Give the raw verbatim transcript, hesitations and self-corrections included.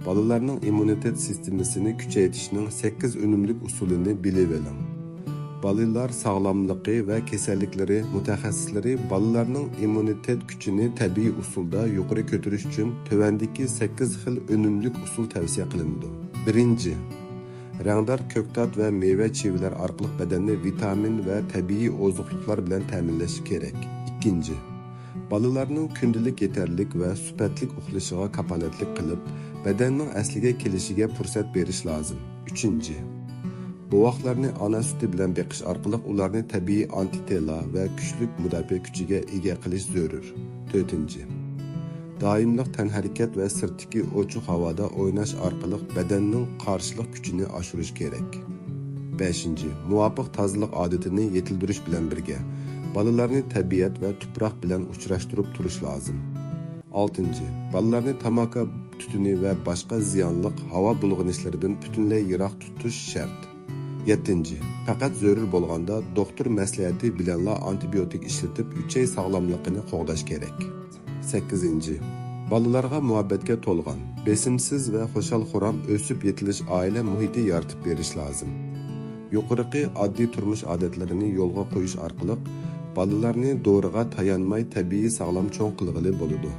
بالىلارنىڭ ئىممۇنىتېت سىستېمىسىنى كۈچەيتىشنىڭ سەككىز ئۈنۈملۈك ئۇسۇلىنى بىلىۋېلىڭ. بالىلار ساغلاملىقى ۋە كېسەللىكلىرى مۇتەخەسسىسلىرى بالىلارنىڭ ئىممۇنىتېت كۈچىنى تەبىئىي ئۇسۇلدا يۇقىرى كۆتۈرۈش ئۈچۈن تۆۋەندىكى سەككىز خىل ئۈنۈملۈك ئۇسۇل تەۋسىيە قىلىنىدۇ. بىرىنچى، رەڭدار كۆكتات ۋە مېۋە چىۋىلەر ئارقىلىق بەدەننى ۋىتامىن ۋە تەبىئىي ئوزۇقلۇقلار بىلەن تەمىنلەش كېرەك. ئىككىنچى، بالىلارنىڭ كۈندىلىك يېتەرلىك ۋە سۈپەتلىك ئۇخلىشىغا كاپالەتلىك قىلىپ، بەدەننىڭ ئەسلىگە كېلىشىگە پۇرسەت بېرىش لازىم. ئۈچىنچى، بوۋاقلارنى ئانا سۈتى بىلەن بېقىش ئارقىلىق ئۇلارنى تەبىئىي ئانتىتېلا ۋە كۈچلۈك مۇداپىئە كۈچىگە ئىگە قىلىش زۆرۈر. تۆتىنچى، دائىملىق تەنھەرىكەت ۋە سىرتتىكى ئوچۇق ھاۋادا ئويناش ئارقىلىق بەدەننىڭ قارشىلىق كۈچىنى ئاشۇرۇش كېرەك. بەشىنچى، مۇۋاپىق تازىلىق ئادىتىنى يېتىلدۈرۈش بىلەن بىرگە، بالىلارنى تەبىئەت ۋە تۇپراق بىلەن ئۇچراشتۇرۇپ تۇرۇش لازىم. ئالتىنچى، بالىلارنى تاماكا تۈتۈنى ۋە باشقا زىيانلىق ھاۋا بۇلغىنىشلىرىدىن پۈتۈنلەي يىراق تۇتۇش شەرت. يەتتىنچى، پەقەت زۆرۈر بولغاندا دوختۇر مەسلىھەتى بىلەنلا ئانتىبىيوتىك ئىشلىتىپ، ئۈچەي ساغلاملىقىنى قوغداش كېرەك. سەككىزىنچى، بالىلارغا مۇھەببەتكە تولغان، بېسىمسىز ۋە خۇشال-خۇرام ئۆسۈپ يېتىلىش ئائىلە مۇھىتى يارىتىپ بېرىش لازىم. يۇقىرىقى ئاددىي تۇرمۇش ئادەتلىرىنى يولغا قويۇش ئارقىلىق بالىلارنى دورىغا تايانماي تەبىئىي ساغلام چوڭ قىلغىلى بولىدۇ.